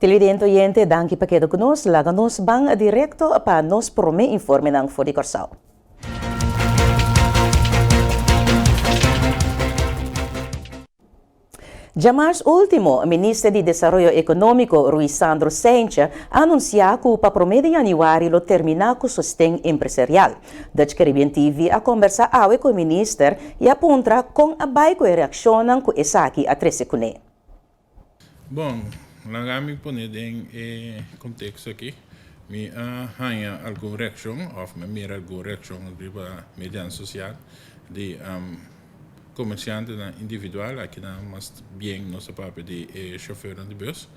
Televidente oyente, danki pa keda ku nos. Laga nos ban direkto pa nos promé informenan for di Kòrsou. Djamars último, Minister di Desaroyo Ekonómiko Ruisandro Seintje a anunsiá ku pa promé di yanüari lo terminá ku sosten empresarial. Dutch Caribbean TV a kombersá awe ku e minister i a puntra kon a bai ku e reakshonnan ku esaki a trese kuné. Bon, laga mi pone den e konteksto aki. Mi a haña algun reakshon òf mi a mira algun reakshon riba medianan sosial di komersiantenan individual, akinan mas bien nos ta papia di e shofèrnan di bùs.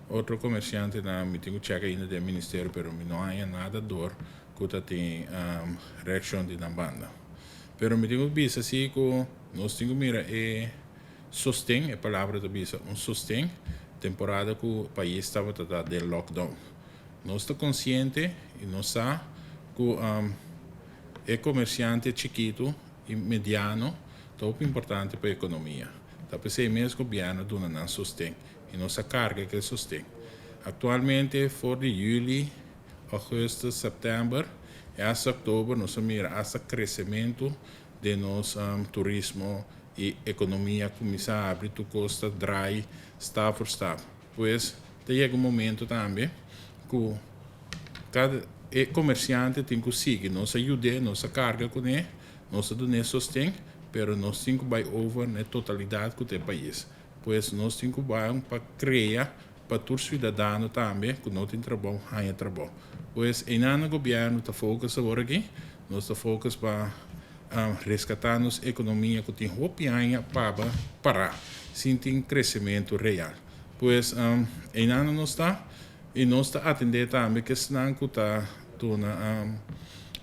Otro komersiantenan mi tin ku chèk ainda den ministerio pero mi no haña nada dor ku ta tin reakshon di nan banda. Pero mi tin ku bisa si ku nos tin ku mira e Sosten, e palabra ta bisa un sosten, temporada ku pais tabata ta den lockdown. Nos ta konsiente i nos sa ku e komersiante chikitu i mediano ta hopi importante pa ekonomia. Ta p'esei mes gobièrnu a duna nan sosten i nos a karga ku e sosten. Aktualmente for di yüli, ògùstùs, sèptèmber i asta òktober nos a mira asta kresementu den nos turismo i ekonomia kuminsá abri tur kos ta drai stap for stap. Pues ta yega un momento tambe ku kada e komersiante tin ku sigui. Nos a yud'é, nos a karga kuné, nos a dun'é sosten, pero nos tin ku bai over na e totalidat ku ta e pais. Pues nos tin ku bai pa krea pa tur siudadano tambe ku no tin trabou haña trabou. Pues einan na gobièrnu ta focus awor aki, nos ta focus pa reskatá nos ekonomia ku tin hopi aña paba pará sin tin kresementu real. Pues einan nos ta i nos ta atendé tambe kesnan ku ta duna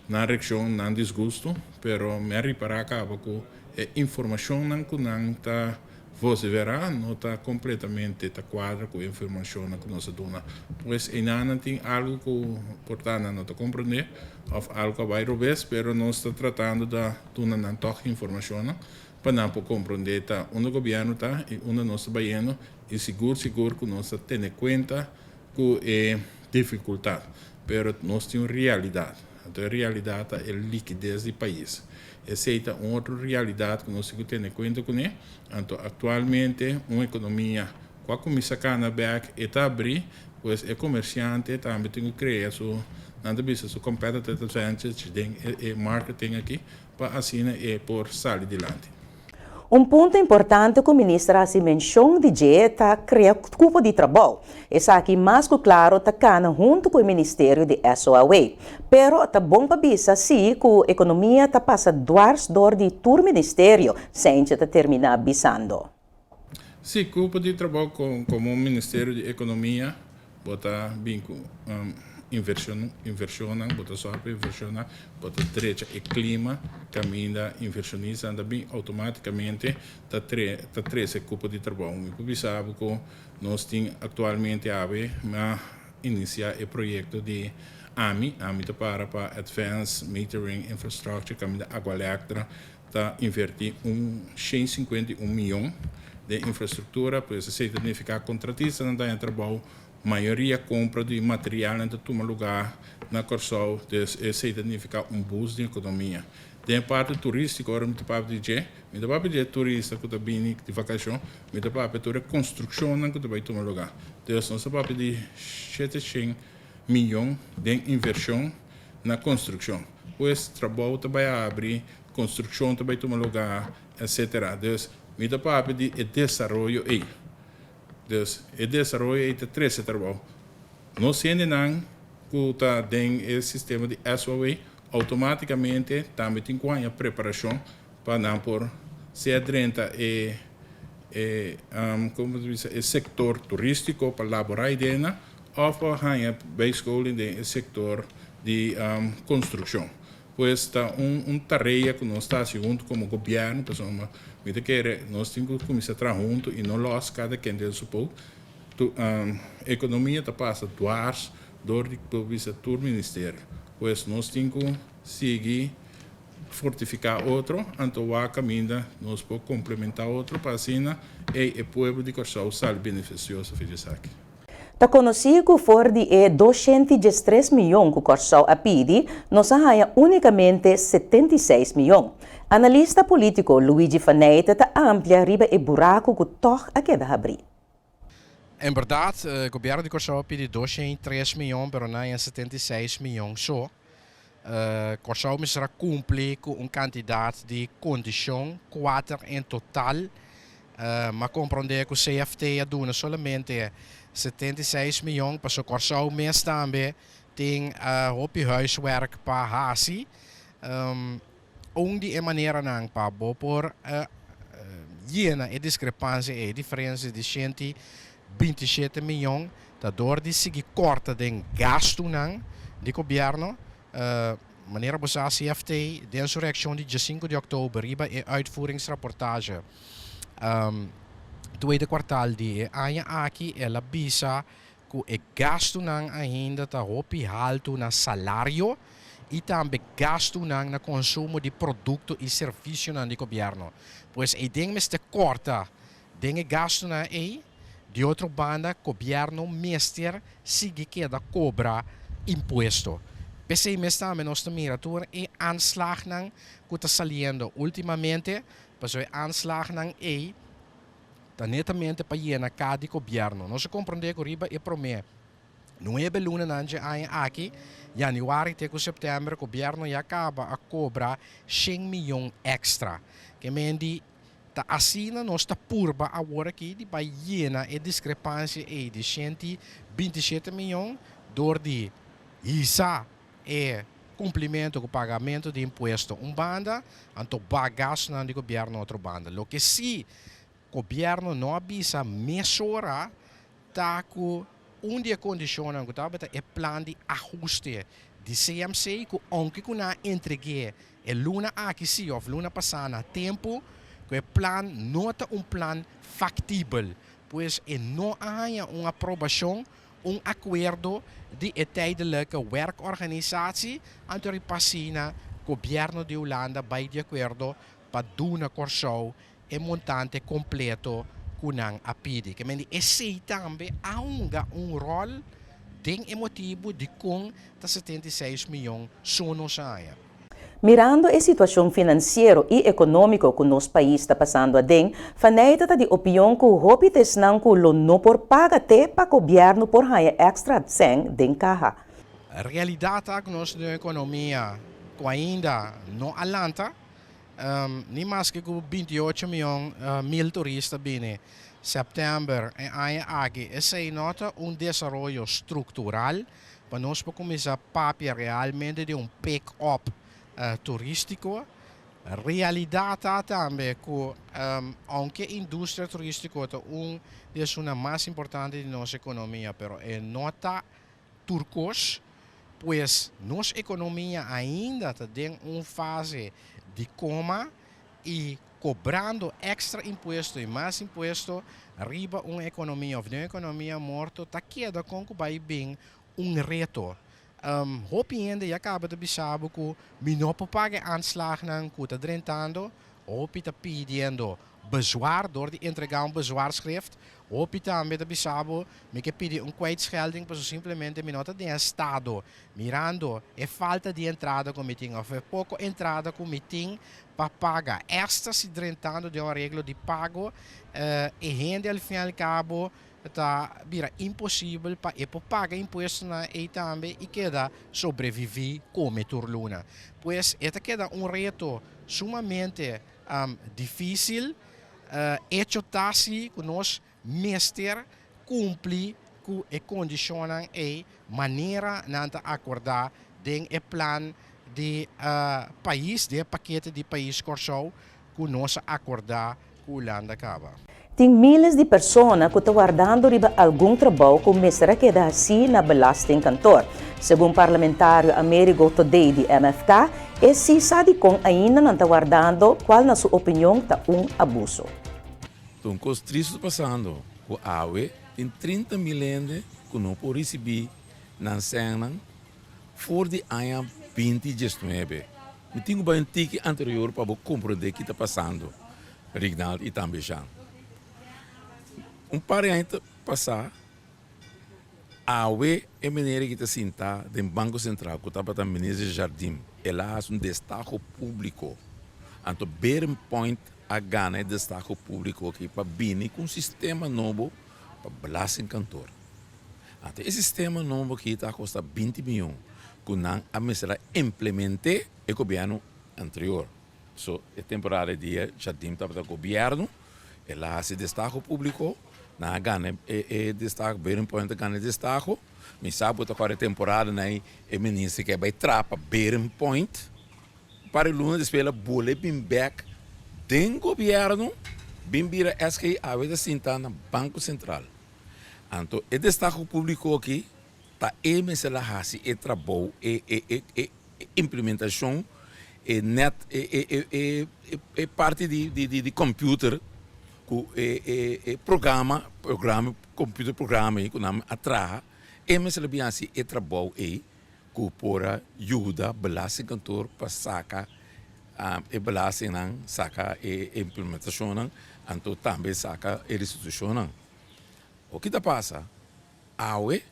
nan reakshon, nan disgustu, pero mi a ripará kaba ku e informashonnan ku nan ta Vociferá no ta completamente ta cuadra cu e informacionnan cu nos a duna. Pues einanan tin algo cu por ta nan no ta comprende of algo a bay robes, pero nos ta tratando da duna nan toch informacionnan pa nan por comprende ta unda gobierno ta y unda nos ta bayendo y sigur sigur cu nos ta tene cuenta cu e dificultad. Pero nos tin un realidad. Anto e realidad ta e likides di pais. Esei ta un otro realidad cu nos tin cu tene cuenta cune. Anto actualmente un economia cu a cuminsa cana bek e ta abri, pues e comerciante tambe tin cu crea su, nan ta bisa su competitive advantage den e marketing aki pa asina e por sali dilanti. Un punto importante ku minister a hasi menshon di dje ta krea kupo di trabou. Esaki mas ku klaro ta kana huntu ku e ministerio di SOAW. Pero ta bon pa bisa si ku ekonomia ta pasa dwars dor di tur ministerio, Seintje ta terminá bisando. Si, kupo di trabou komo ministerio di ekonomia Bo ta bin ku invershon, invershonnan, bo ta sòru pa invershonnan, bo ta drecha e klima kaminda invershonistanan ta bin outomátikamente ta tre ta trese kupo di trabou. Mi por bisa bo ku nos tin aktualmente awe mi a inisiá e proyekto di ami, ami ta para pa Advanced Metering Infrastructure kaminda Aqualectra ta invertí un 151 mion den infrastruktura, pues esei ta nifiká kontratistanan ta haña trabou, mayoria kompra di materialnan ta tuma lugá na Kòrsou, dus esei ta nifiká un boost den ekonomia. Den e parti turístiko ora mi ta papia di dje, mi ta papia di e turista ku ta bini di vakashon, mi ta papia tur e konstrukshonnan ku ta bai tuma lugá. Dus nos ta papia di 700 mion den invershon na konstrukshon. Pues trabou ta bai abri, konstrukshon ta bai tuma lugá, etcetera. Dus mi ta papia di e desaroyo ei. Dus e desaroyo ei ta trese trabou. Nos hendenan ku ta den e sistema di SOA outomátikamente tambe tin ku haña preparashon pa nan por sea drenta e e komo ta bisa e sektor turístiko pa laborá ei dena òf pa haña bijscholing den e sektor di konstrukshon. Pues ta un un tarea ku nos ta hasi huntu komo gobièrnu pasobra mi ta kere nos tin ku kuminsá traha huntu i no lòs kada ken den su pou. Tu ekonomia ta pasa dwars dor di por bisa tur ministerio. Pues nos tin ku sigui fortifiká otro anto wak kaminda nos por komplementá otro pa asina ei e pueblo di Kòrsou sali benefisioso for di esaki. Ta konosí ku for di e 213 mion ku Kòrsou a pidi, nos a haña únikamente 76 mion. Analista polítiko Luigi Faneyte ta amplia riba e buraku ku tòg a keda habrí. En berdat, gobièrnu di Kòrsou a pidi 203 mion, pero nan a haña 76 mion so. Kòrsou mester a kumpli ku un kantidat di kondishon, kuater en total. M'a komprondé ku CFT a duna solamente 76 mion, pasobra Kòrsou mes tambe tin hopi huiswerk pa hasi. Un di e maneranan pa bo por yena e diskrepansia, e diferensia di 127 mion, ta dor di sigui kòrta den gastunan di gobièrnu. Manera bo sa, CFT, den su reakshon di 5 di òktober riba e uitvoeringsrapportage tweede kwartaal di e aña aki, el a bisa ku e gastunan ainda ta hopi haltu na salario i tambe gastunan na konsumo di produkto i servisionan di gobièrnu. Pues e den mester kòrta den e gastunan ei. Di otro banda, gobièrnu mester sigui keda kobra impuesto. P'esei mes tambe nos ta mira tur e aanslagnan ku ta saliendo últimamente, pasobra e aanslagnan ei ta netamente pa yena kas di gobièrnu. Nos a komprondé ku riba e promé 9 lunanan di e aña aki, yanüari te ku sèptèmber, gobièrnu ya kaba a kobra 100 mion èkstra. Ke men di ta asina nos ta purba awor aki di bai yena e diskrepansia ei di 127 mion dor di hisa e kumplimentu ku pagamentu di impuesto un banda, anto baha gastunan di gobièrnu otro banda. Loke si gobièrnu no a bisa mesora ta ku un di e kondishonnan ku tabata e plan di ahuste di CMC, ku aunke ku nan a entreg'é e luna aki si òf luna pasá na tempu, ku e plan no ta un plan faktibel, pues e no a haña un aprobashon, un akuerdo di e tijdelijke werkorganisatie. Anto riba asina gobièrnu di Hulanda bai di akuerdo pa duna Kòrsou e montante kompleto ku nan a pidi. Ke men di esei tambe a hunga un ròl den e motibu di kon ta 76 mion so nos a haña. Mirando e situashon finansiero i ekonómiko ku nos pais ta pasando aden, Faneyte ta di opinion ku hopi ta esnan ku lo no por paga te pa gobièrnu por haña èkstra sèn den kaha. Realidat ta ku nos den ekonomia ku ainda no a lanta, ni maske ku 28 mion mil turista bini sèptèmber e aña aki, esei no ta un desaroyo struktural pa nos por kuminsá papia realmente di un pick-up turístiko. Realidat ta tambe ku aunke industria turístiko ta un di esunnan mas importante di nos ekonomia, pero e no ta tur kos, pues nos ekonomia ainda ta den un fase di koma i kobrando èkstra impuesto i mas impuesto riba un ekonomia òf den un ekonomia morto ta keda kon ku bai bin un reto. Hopi hende ya kaba ta bisa bo ku mi no por paga e aanslagnan ku ta drentando, hopi ta pidiendo bezwaar dor di entregá un bezwaarschrift, hopi tambe ta bisa bo mi ke pidi un kwijtschelding pasobra simplemente mi no ta den estado mirando e falta di entrada ku mi tin òf e poko entrada ku mi tin pa paga. Esta si drentando den un areglo di pago, e hende al fin al kabo ta bira imposibel pa e por paga impuestonan ei tambe i keda sobreviví kome tur luna. Pues e ta keda un reto sumamente difísil. Echo ta si ku nos mester kumpli ku e kondishonnan ei manera nan ta akordá den e plan di pais, den e pakete di pais Kòrsou ku nos a akordá ku Hulanda kaba. Tin míles di persona ku ta wardando riba algun trabou ku mester a keda hasí na belastingkantoor. Segun parlamentario Amerigo Thodé di MFK, e si sa dikon ainda nan ta wardando, kual na su opinion ta un abuso. Un kos tristu pasando ku awe tin 30 mil hende ku no por risibí nan sènnan for di aña 2019. Mi tin ku bai un tiki anterior pa bo komprondé kiko ta pasando, Rignald i tambe Jean. Un par di aña pasá. Awe e meneer aki ta sinta den Banco Central cu tabata Minister Jardim. El a haci un destaho publico. Anto Bearing Point a gana e destaho publico aki pa bini cu un sistema nobo pa belastingkantoor. Anto e sistema nobo aki ta kosta 20 miyon ku nan a mester a implemente e gobierno anterior. So e temporada di e Jardim tabata gobierno, el a hasi destaho publico, nan a gana e e destaho, Bearing Point a gana e destaho. Mi sa bo ta kòrda e temporada nan e minister ke a bai traha pa Bearing Point. Un par di luna despues el a bole bin bek den gobierno bin bira SG awe ta sinta na Banco Central. Anto e destaho publico aki ta e mester a haci e trabou, e e e e implementacion, e net e e e e e parti di di di di computer cu e e e programa, programa, computer programa cu nan a traha, e mester a bin haci e trabou ey cu por a yuda belastingkantoor pa saca e belastingnan, saca e implementacionnan, anto tambe saca e restitucionnan. Oki ta pasa? Awe,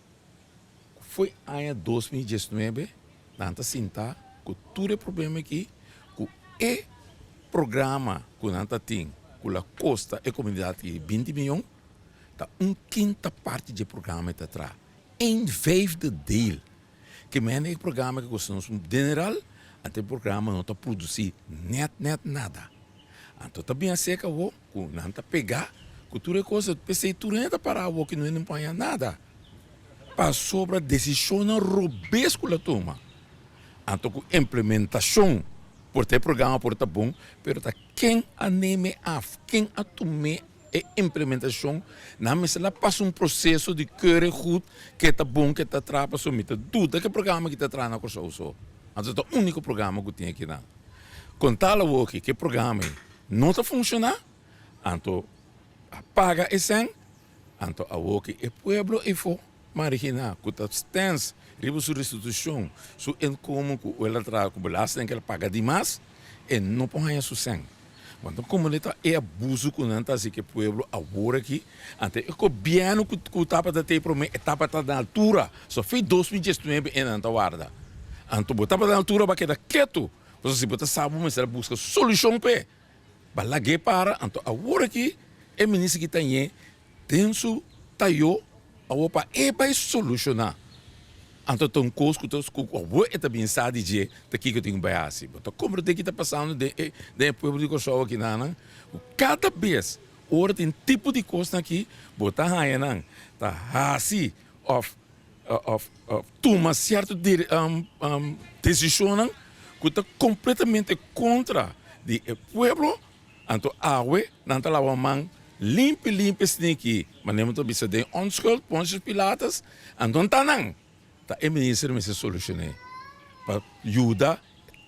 cu foi aña 2019, nan ta sinta cu tur e problema aki, cu e programa cu nan ta tin cu la costa e comunidad aki 20 miyon, ta un kinta parti dje programa e ta traha. Een vijfde deel. Ke mende e programa ke kosta nos un dineral, anto e programa no ta produsi net net nada. Anto ta bin aserka awo ku nan ta pega ku tur e kos, p'esei tur hende ta para awo ku no hende no por haña nada. Pasobra desishonnan robes ku lo tuma. Anto ku implementashon por ta e programa por ta bon, pero ta ken a neme af, ken a tum'é E implementacion nan mester la pasa un proceso di keurig goed ke ta bon ke ta traha pasobra mi ta duda ke programa ki ta traha na Kòrsou so. Anto ta unico programa ku tin akinan. Kon tal awoki ke programa ei no ta funciona anto a paga e sèn anto awoki e pueblo eifo marigina ku ta stens riba su restitucion su inkomen ku el a traha ku belasting ke el a paga dimas e no por haña su sèn. Bo ta komprende ta e abuso ku nan ta hasi ku e pueblo awor aki. Ante e gobièrnu ku ku tabata te promé e tabata na altura. So fin 2019 e nan ta warda. Anto bo tabata na altura bo a keda ketu. Pasobra si bo ta sa bo mester a buska solushon p'e. Bo a lag'é para. Anto awor aki e minister ki ta ñe Den su tayó awor pa e bai solushoná. Anto ta un kos ku ta ku awor e ta bin sa di dje ta kiko tin ku bai hasi. Bo ta komprendé ki ta pasando den e den e pueblo di Kòrsou aki nan ku kada bes ora tin tipo di kosnan aki bo ta haña nan ta hasi òf òf òf tuma sierto desishonnan ku ta kompletamente kontra di e pueblo. Anto awe nan ta laba man limpi limpi sniki, manera mi ta bisa den onschuld, Pontius Pilatus, anto ta nan ta e minister mester solucione pa yuda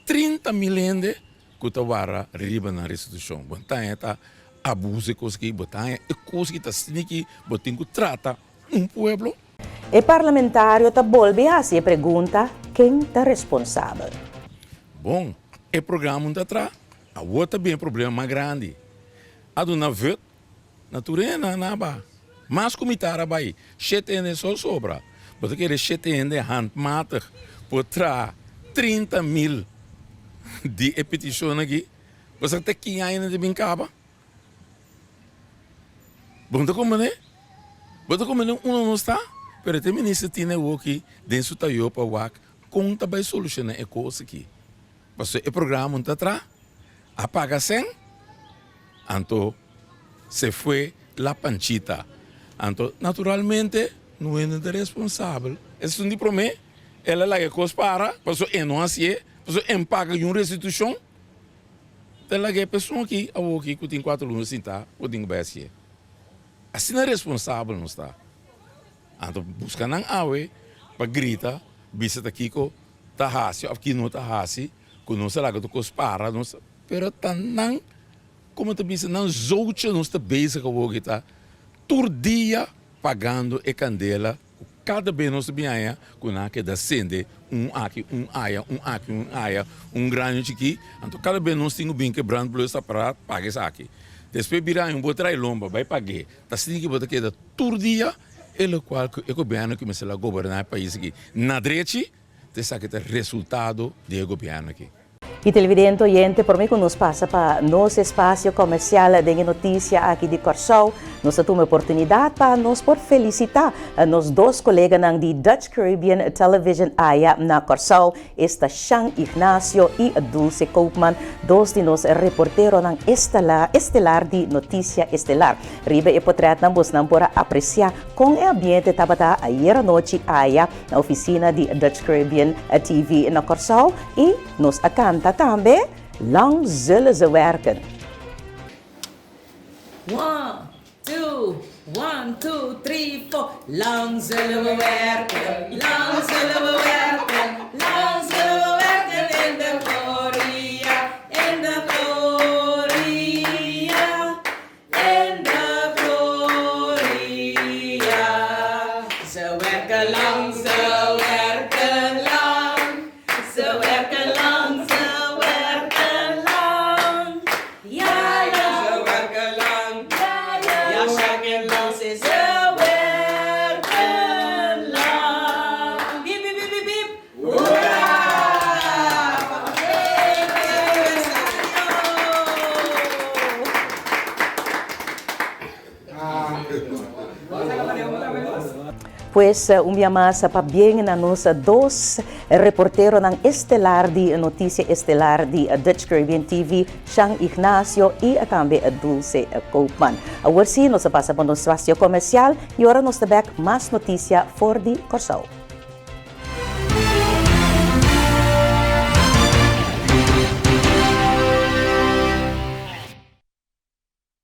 30.000 hende cu ta wara riba nan restitucion. Bo ta haña ta abuso e cos aki, bo ta haña e cos aki ta sniki, bo tin cu trata un pueblo. E parlamentario ta bolbe hasi e pregunta ken ta responsabel. Bon, e programa un ta tra. Awor ta bin e problema mas grandi. A duna vut na tur hende na aba. Mas ku mitar a bai. Shete hende so sobra. Bo ta kere shete hende handmatig por traha 30.000 di e petishon aki? Bo sa te ki aña nan ta bin kaba? Bo no ta komprende? Bo ta komprende unda nos ta? Pero te minister tin awoki den su tayo pa wak kon ta bai solushona e kos aki. Pasobra e programa un ta tra, a paga sen, anto se fue la panchita. Anto naturalmente no hende ta responsabel. Esun di prome, el a laga e kos para, pasobra e no hasié, pasobra e no paga niun restitushon. Ta laga e persona aki awoki ku tin kuater luna sintá ku tin ku bai hasié. Asina responsabel nos ta. Anto buska nan awe pa grita bisa ta kiko ta hasi of ki no ta hasi ku nos a laga tur kos para nos pero ta nan komo ta bisa nan zoutje nos ta bezig awor ki ta tur dia pagando e kandela ku kada bes nos ta bin haña ku nan a keda sende un aki un aya un aki un aya un grano chikí anto kada bes nos tin ku bin ku e brandblusapparaat paga esaki despues bira haña un bo trae lomba bai pag'é ta sinti ku bo ta keda tur dia. E lokual ku e gobièrnu ku mester a goberná e pais aki na drechi, ta esaki ta resultado di e gobièrnu aki. Y televidente oyente, prome cu nos pasa pa nos espacio comercial den e noticia aki di Corsou, nos ta tuma e oportunidad pa nos por felicita nos dos coleganan di Dutch Caribbean Television aya na Corsou, esta Shan Ignacio y Dulce Koopman, dos di nos reporteronan estelar di Noticia Estelar. Riba e potretnan bosnan por a aprecia con e ambiente tabata ayer anochi aya na oficina di Dutch Caribbean TV na Corsou y nos a canta tambe Lang zullen ze werken. One, two, one, two, three, four. Lang zullen we werken, lang zullen we werken, lang zullen we werken in de gloria, in de gloria, in de gloria. Ze werken lang, ze werken lang, ze werken lang, ze werken lang. Ja, ja, ze werken lang. Ja, ja, ja, ze lang, ze werken lang. Piep, piep, piep, piep, piep. Hoera! Pues un bia mas pabien na nos dos reporteronan estelar di Noticia Estelar di Dutch Caribbean TV, Shan Ignacio y tambe Dulce Koopman. Awor si nos a pasa pa nos espacio comercial y ora nos ta bek mas noticia for di Corsou.